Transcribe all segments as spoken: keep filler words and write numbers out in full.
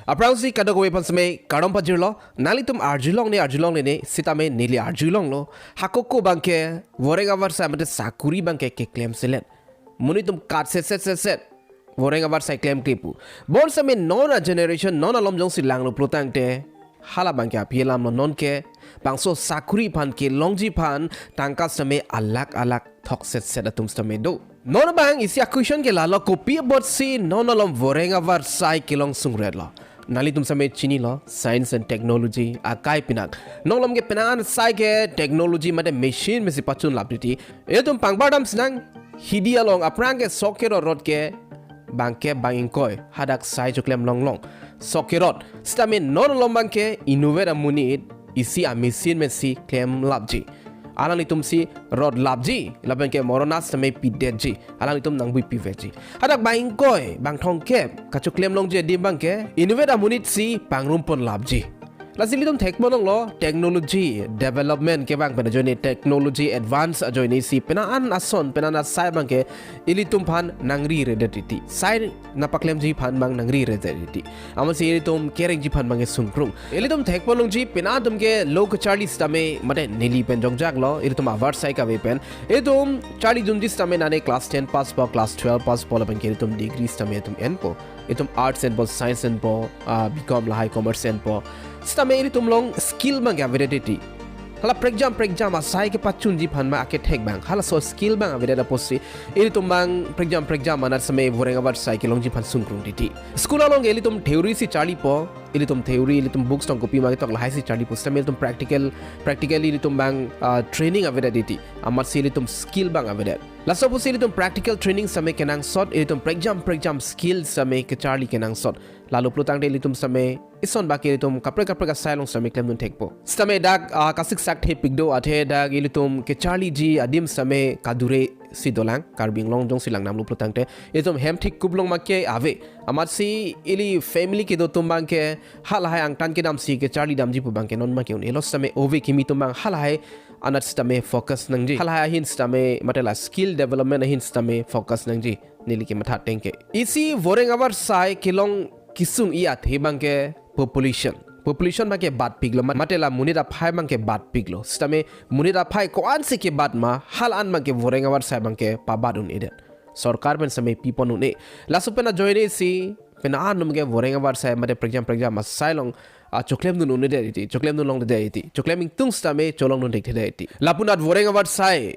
Aphrangsi kadokave aphan seme kardom pajirlo, nanglitum arjulongne arjulonglene sitame neli arjulonglo, hako ko abangke voreng avarsai mate sakuri abangke keklem selet. Monit atum kat set set set set voreng avarsai klemkle pu. Bonsitame non a generation non alom jongsi langlo pulotangte, hala abangke aphi alamlo, nonke bangso sakuri aphan kelongji aphan tangka sitame alakh alakh thok set set atum sitame do. Non abang isi a-question ke lalo, kopi apotsi non alom voreng avarsai kelong sungretlo? Nanglitum sitame chinilo, science and technology akai pinak. Non alom ke penang an sai ke technology mate machine mesi pachun lap titi. Itum pangbar dam sinang, hidi along aphrang ke sok kerot rot ke bangke bang ingkoi hadak sai choklem longlong. Sok kerot. Sitame non alom abangke inutvet amonit isi a-machine mesi klem lapji. Alanglitumsi rot lapji, labangke morona sitame pidetji, alanglitum nangbui piveji. Hadak bang ingkoi, bang thomkep kachoklem longji adim abangke inutvet amonit si pangrum pon lapji. Lasi ilitum thekponlonglo, technology development ke abang pen ajoine, technology advance ajoine si penang an ason, penang an asai abangke ilitum aphan nangri redet titi. Sai nangpaklemji aphan abang nangri redet titi. Amatsi ilitum kerengji aphan abangke sungkrung. Ilitum thekponlongji, penang atum ke lo kacharli sitame mate neli pen jongjaklo, ilitum avarsai kave pen. Itum charli dunji sitame nane class ten pass po, class twelve pass po, labangke ilitum degree sitame itum enpo. Itum arts enpo, science enpo, ah, B Com lahai commerce enpo. Sitame ilitum along skill abangke avedet titi. Hala prekjam prekjam asai kepachunji aphan ma akethek abang, halaso skill abang avedet apotsi ilitum abang prekjam prekjam anat sitame voreng avarsai kelongji aphan sungkrung titi. School along ilitum theory si charlipo, ilitum theory, ilitum books tong kopi ma ketok lahai si charlipo, sitame ilitum practical, practically ilitum abang, ah, training avedet titi. Amatsi ilitum skill abang avedet. Laso apotsi ilitum practical training sitame kenangsot, ilitum prekjam prekjam skill sitame kecharli kenangsot. Lalo pulotangte ilitum sitame ison abangke ilitum kaprek kaprek asai along sitame klemdun thekpo. Sitame dak, ah, kasiksak thepik do, athe dak ilitum kecharliji adim sitame kadure si dolang, Karbi Anglong jongsi langnamlo pulotangte. Ilitum hem thik kuplong make ave. Amatsi ili family kedo atum abangke halahai angtan kedamsi kecharli damji pu abangke non make un-elo, sitame ove kimi atum abang halahai anat sitame focus nangji. Halahai ahin sitame mate la skill development ahin sitame focus nangji. Neli kematha ateng ke. Isi voreng avarsai kelong kesung-i athe abangke population. Population abangke batpiklo, mat-, mate la monit aphai abangke batpiklo. Sitame monit aphai ko-ansi kebat ma, hala an abangke voreng avarsai abangke pabat un-edet. Sorkar pen sitame pipon un-e. Laso pen ajoine si penang an atum ke voreng avarsai mate prekjam prekjam asai along, ah, choklemdun un-edet titi, choklemdun longledet titi. Choklem ingtung sitame cholongdun thekthedet titi. Lapu anat voreng avarsai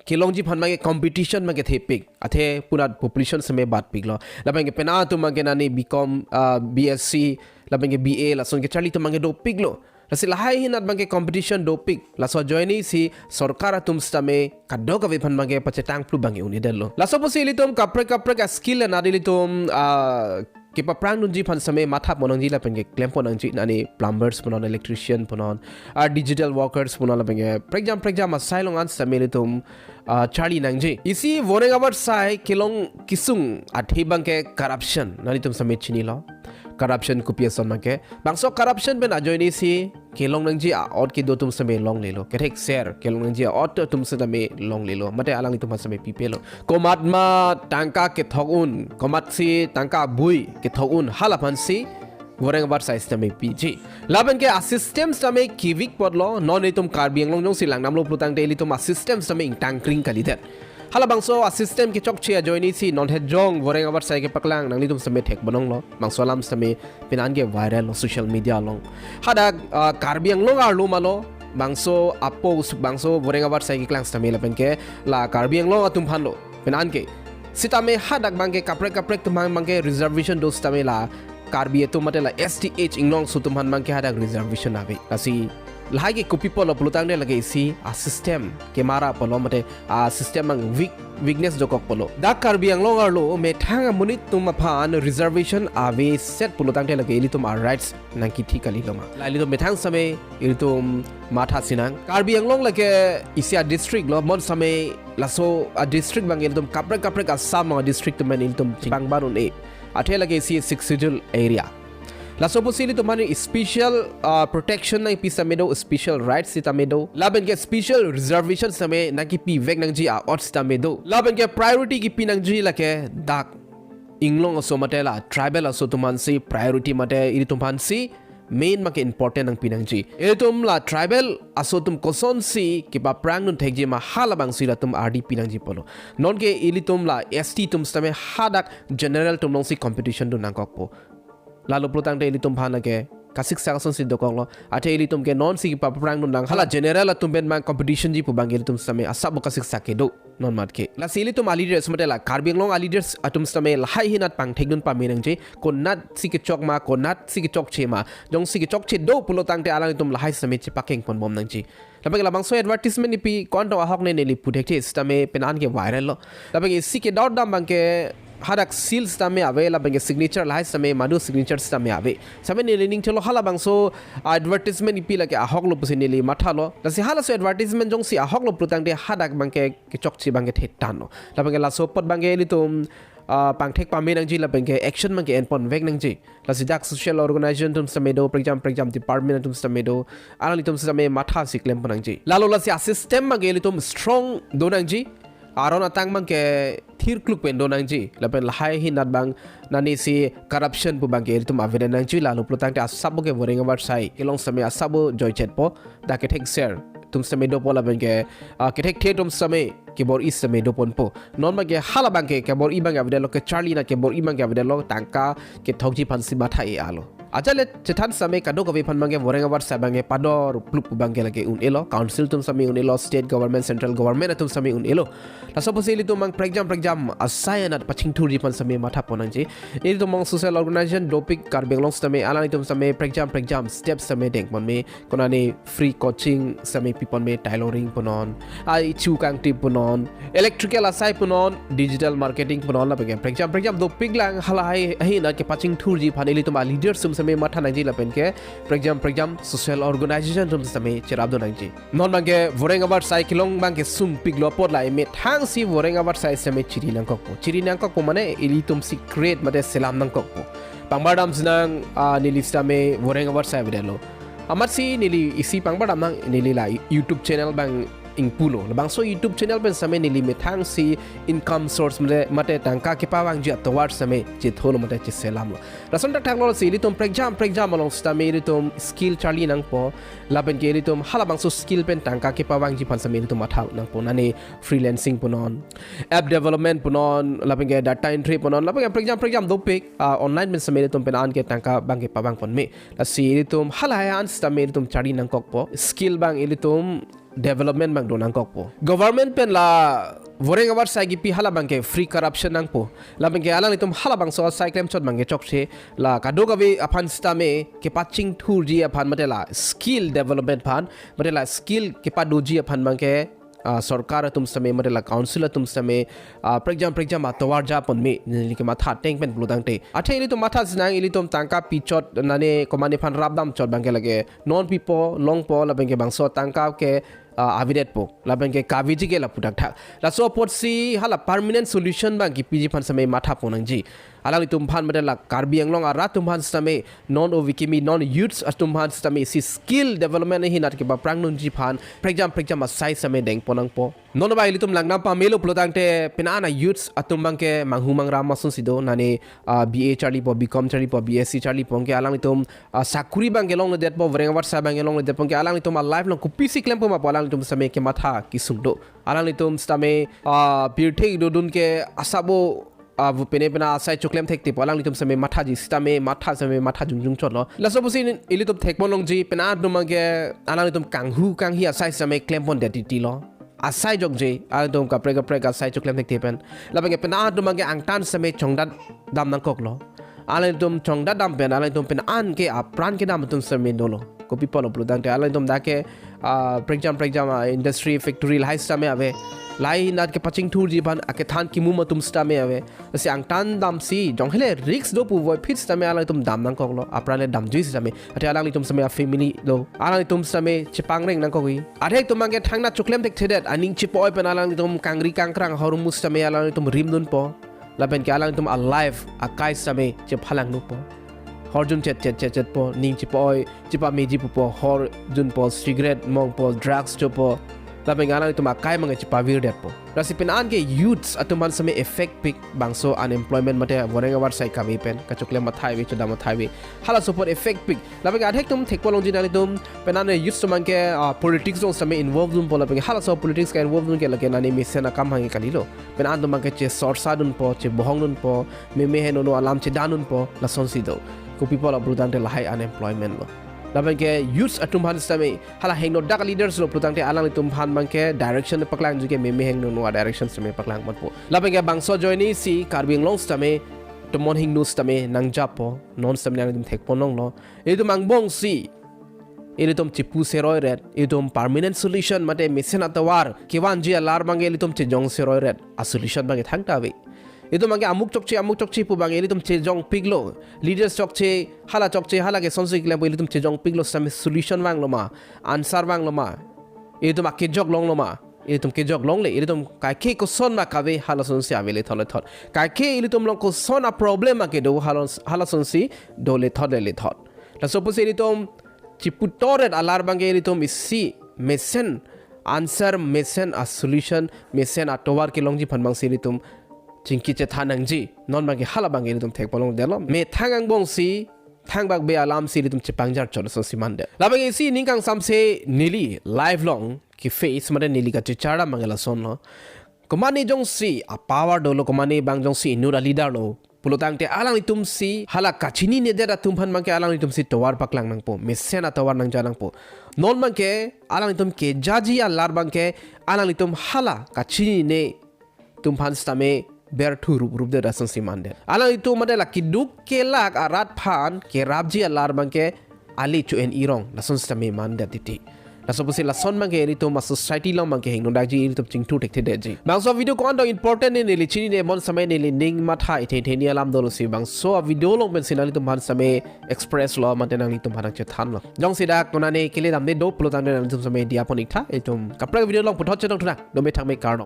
kelongji aphan abangke competition abangke thepik. Athe pu anat population sitame batpiklo. Labangke penang atum abangke nane B Com, ah, B Sc, labangke B A, lason kecharli atum abangke dopiklo. Lasi lahai ahin anat abangke competition dopik. Laso ajoine si sorkar atum sitame kadokave aphan abangke pachetang phlu abangke un-edetlo. Laso apotsi ilitum kaprek kaprek a-skill anat ilitum, ah, kepaphrang dunji aphan sitame matha ponnangji lapen ke klem ponnangji, nane plumbers punon, electrician punon, ah, digital workers punon, lapen ke prekjam prekjam asai along an sitame ilitum, ah, charli nangji. Isi voreng avarsai kelong kesung athe abangke corruption. Nanglitum sitame chinilo. Corruption kopi ason abangke. Bangso corruption pen ajoine si kelong nangji a-ot kedo atum sitame longlelo. Kethekser kelong nangji a-ot atum sitame longlelo. Mate alanglitum aphan sitame pipelo. Komat ma tangka kethok un, komatsi tangka bui kethok un, hala aphansi voreng avarsai sitame piji. Lapen ke a-system sitame ke-weak apotlo, non itum Karbi Anglong jongsi langnamlo pulotangte ilitum a-system sitame ingtangkring kalidet. Halabangso a-system kechokche ajoine si non het jong voreng avarsai kepaklang, nanglitum sitame thekponlonglo. Bangso alam sitame penang an ke viral lo social media along. Hadak, ah, Karbi Anglong arlo ma lo, bangso a-post, bangso voreng avarsai keklang sitame lapen ke la Karbi Anglong atum aphanlo. Penang an ke. Sitame hadak abangke kaprek kaprek atum aphan abangke reservation do, sitame la Karbi atum mate la S T H inglongso atum aphan abangke hadak reservation ave. Lasi lahai ke kopi apotlo pulotangte lake isi a-system kemara apotlo mate a-system abang weak, weakness dokok apotlo. Dak Karbi Anglong arlo methang amonit atum aphan reservation ave set pulotangte lake ilitum a-rights nangkithi kalilo ma. La ilitum methang sitame ilitum matha sinang. Karbi Anglong lake isi a-district lo, bonsitame laso a-district abang ilitum kaprek kaprek Assam a-district atum pen ilitum chipangbar un-e. Athe lake isi Sixth Schedule area. Laso apotsi ilitum aphan special, ah, protection nangpi sitame do, special rights sitame do. Lapen ke special reservation sitame nangkipivek nangji a-ot sitame do. Lapen ke priority kipi nangji lake dak inglong aso mate la tribal aso atum aphansi priority mate ilitum aphansi main abangke important nangpi nangji. Ilitum la tribal aso atum kosonsi kepaprang dun thekji ma halabangsi latum ardi pi nangji pulo. Nonke ilitum la S T atum sitame hadak general atum alongsi competition dun nangkokpo. Lalo pulotangte ilitum aphan lake kasiksak asonsi dokoklo. Athe ilitum ke nonsi kepaprang dun nang hala general atum pen abang competition ji pu abangke ilitum sitame asap bo kasiksak kedo non matke. Lasi ilitum a leaders mate la Karbi Anglong a leaders atum sitame lahai ahinat pangthek dun pame nangji. Konatsi kechok ma, konatsi kechokche ma. Jongsi kechokche do pulotangte alanglitum lahai sitame chepakeng ponbom nangji. Lapen labangso advertisement ipi ko-an tong ahok ne neli pu thekthe sitame penang ke viral lo. Lapen isi ke dot dam abangke hadak seal sitame ave, lapen ke signature lahai sitame madu signature sitame ave. Sitame neli ning cholo halabangso advertisement ipi lake ahok lo pusi neli mathalo. Lasi halaso advertisement jongsi ahok lo pulotangte hadak abangke kechokche abangke thetan lo. Lapen ke laso apot abangke ilitum ah, pangthek pame nangji lapen ke action abangke enpon vek nangji. Lasi dak social organization atum sitame do, prekjam prekjam department atum sitame do, alanglitum sitame mathasi klempon nangji. Lalo lasi a system abangke ilitum strong do nangji. Aron atang abangke thirkluk pen do nangji. Lapen lahai ahinat abang nani si corruption pu abangke ilitum avede nangji. Lalo pulotangte asap bo ke voreng avarsai kelong sitame asap bo joichetpo. Dak kethekser atum sitame dopo lapen ke, ah, kethekthe atum sitame kebor-i sitame doponpo. Non abangke halabangke kebor-i abangke avedetlo, kecharli anat kebor-i abangke avedetlo, tangka kethokji aphansi matha-e alo. Ajat le chethan sitame kadokave aphan abangke voreng avarsai abangke pador plup abangke lake un-elo, council atum sitame un-elo, state government, central government atum sitame un-elo. Laso apotsi ilitum abang prekjam prekjam asai anat pachingthurji aphan sitame mathapon nangji. Ilitum abang social organization dopik Karbi Anglong sitame alanglitum sitame prekjam prekjam step sitame dengpon me, konane free coaching sitame pipon me, tailoring punon, ai chu kangti punon, electrical asai punon, digital marketing punon lapen ke prekjam prekjam dopik lang halahai ahinat kepachingthurji aphan ilitum a leaders atum sitame matha nangji lapen ke prekjam prekjam social organization atum sitame cherap do nangji. Non abangke voreng avarsai kelong abangke sungpiklo apot la emethangsi voreng avarsai sitame chiri nangkokpo. Chiri nangkokpo mane ilitum si create mate selam nangkokpo. Pangbar dam sinang, ah, neli sitame voreng avarsai avedetlo. Amatsi neli isi pangbar dam nang neli la YouTube channel abang ingpulo. Labangso YouTube channel pen sitame neli methangsi income source mate, mate tangka kepavangji atovar sitame chetholo mate cheselamlo. Lason thakthak lo si ilitum prekjam prekjam along sitame ilitum skill charli nangpo. Lapen ke ilitum halabangso skill pen tangka kepavangji aphan sitame ilitum mathap nangpo, nane freelancing punon, app development punon, lapen ke data entry punon, lapen ke prekjam prekjam dopik, ah, online pen sitame ilitum penang ke tangka abangke pavangpon me. Lasi ilitum halahai an sitame ilitum charli nangkokpo, skill abang ilitum development abang do nangkokpo. Government pen la voreng avarsai kipi halabangke free corruption nangpo. Lapen ke alanglitum halabangso asai klemchot abangke chokche, la kadokave aphan sitame kepachingthurji aphan mate la skill development aphan mate la skill kepadoji aphan abangke, ah, sorkar atum sitame mate la council atum sitame, ah, prekjam prekjam atovar japon me, neli kematha ateng pen pulotangte. Athe ilitum matha sinang ilitum tangka pichot nane komane aphan rapdam chot abangke lake non pipo, longpo, lapen ke bangso tangka ke, ah, avedetpo, lapen ke kaveji ke lapu thakthak. Laso apotsi hala permanent solution abang kipiji aphan sitame mathapon nangji. Alanglitum aphan mate la Karbi Anglong arat atum aphan sitame, non O V kimi, non youths atum aphan sitame isi skill development ahinat kepaprang dunji aphan prekjam prekjam asai sitame dengpon nangpo. Non abang ilitum langdam pamelo pulotangte penang a youths atum abangke manghu mangram asonsi do, nane, ah, B A charlipo, B Com charlipo, B Sc charlipo, anke alanglitum, ah, sakuri abangke longledetpo, voreng avarsai abangke longledetpo, anke alanglitum a life along kopisi klempo ma pu alanglitum sitame kematha kesung do. Alanglitum sitame, ah, pirthe dodun ke asap bo, ah, vo pine pina asai choklem thekthepo, alanglitum sitame mathaji sitame matha sitame matha jongjong chotlo. Laso apotsi ilitum thekpon longji penang atum abangke alanglitum kanghu kanghi asai sitame klempondet titilo. Asai jokje, alanglitum kaprek kaprek asai choklem thekthe pen. Lapen ke penang atum abangke angtan sitame chongdat dam nangkoklo. Alanglitum chongdat dam pen alanglitum penang ke apran kedam atum sitame dolo. Kopi pulo pulotangte alanglitum dak ke, ah, prekjam prekjam, ah, industry factory lahai sitame ave. Lahai ahinat kepachingthurji aphan akethan kimum atum sitame ave. Lasi angtan damsi, jong hele risk do puvoiphit sitame alanglitum dam nangkoklo, apran le damjui sitame. Athe alanglitum sitame a family do. Alanglitum sitame chepangreng nangkokji. Athe itum abangke thangnat choklem thekthedet, aning chepa-oi pen alanglitum kangri kangkrang ahormu sitame alanglitum rimdunpo. Lapen ke alanglitum a life akai sitame chephalang nukpo. Horjun chet chet chet chetpo, ning chepa-oi, chepameji pupo, horjunpo, cigarette mongpo, drugs chopo. Lapen alanglitum akai abang chepavirdetpo. Lasi penang ke youths atum aphan sitame effect pik, bangso unemployment mate voreng avar sai kave pen, kachoklem athai ave, chodam athai ave, halaso apot effect pik. Lapen adhek atum thekpo longji, nanglitum penang youths atum abang ke, ah, politics along sitame involve dunpo, lapen halaso politics ke-involve dun ke lake nani mesen akam abang kalilo. Penang atum abang ke chesorsa dunpo, chebohong dunpo, meme heno no alam chedan dunpo, lasonsi do. Kopi apotlo pulotangte lahai unemployment lo. Lapen ke youths atum aphan sitame, hala hingno dak leaders lo pulotangte alanglitum aphan abang ke direction paklangji ke meme heno no a-direction sitame paklang ponpo. Lapen ke bangso ajoinesi Karbi Anglong sitame, tomon hingno sitame nangjapo, non sitame nanglitum thekpon longlo. Ilitum angbongsi ilitum chepu seroiret, ilitum permanent solution mate mesen atovar kevanji alar abang ke ilitum chejong seroiret a-solution abang ke thangta ave. Ilitum abang ke amuk chokche, amuk chokche pu abang ilitum chejong piklo. Leaders chokche, hala chokche, hala kesonsi klempo, ilitum chejong piklo sitame solution vanglo ma, answer vanglo ma, ilitum akejok longlo ma. Ilitum kejok longle, ilitum kaike koson ma kave, halasonsi ave lethot lethot. Kaike ilitum along koson a-problem ma kedo, halos-, halasonsi do lethot le lethot. Laso pusi ilitum chepu toret alar abang ke ilitum isi mesen answer, mesen a-solution, mesen atovar kelongji aphan abangsi ilitum chingki chethan nangji. Non abang ke hala abang ke ilitum thekpon longdetlo. Methang angbongsi thangbak be alamsi ilitum chepangjar chot asonsi mandet. Labang isi ning kangsamse neli life along ke-face mate neli kachechar abang ke lasonlo. Komatne jongsi a-power dolo, komatne abang jongsi inut a-leader lo pulotangte alanglitumsi hala kachininedet atum aphan abang ke alanglitumsi tovar paklang nangpo, mesen atovar nangja nangpo. Non abang ke alanglitum kejaji alar abang ke alanglitum hala kachinine atum aphan sitame berthu rup rupdet asonsi mandet. Alanglitum mate la keduk kelak arat aphan kerapji alar abang ke ali chu en irong, lason sitame mandet titi. Laso pusi lason abang ke ilitum a-society along abang ke hingno dakji, ilitum chingthur thekthedetji. Bangso video ko-an do important ne neli chinine, mon sitame neli ning matha ithe ithe ni alam dolosi bangso video along pensi nanglitum aphan sitame express lo mate nanglitum aphan nangchethanlo. Jongsi dak konane kele damde do pulotangte nanglitum sitame diya pon iktha, ilitum kaprek video along puthot chetong thunang, dome thangme karno.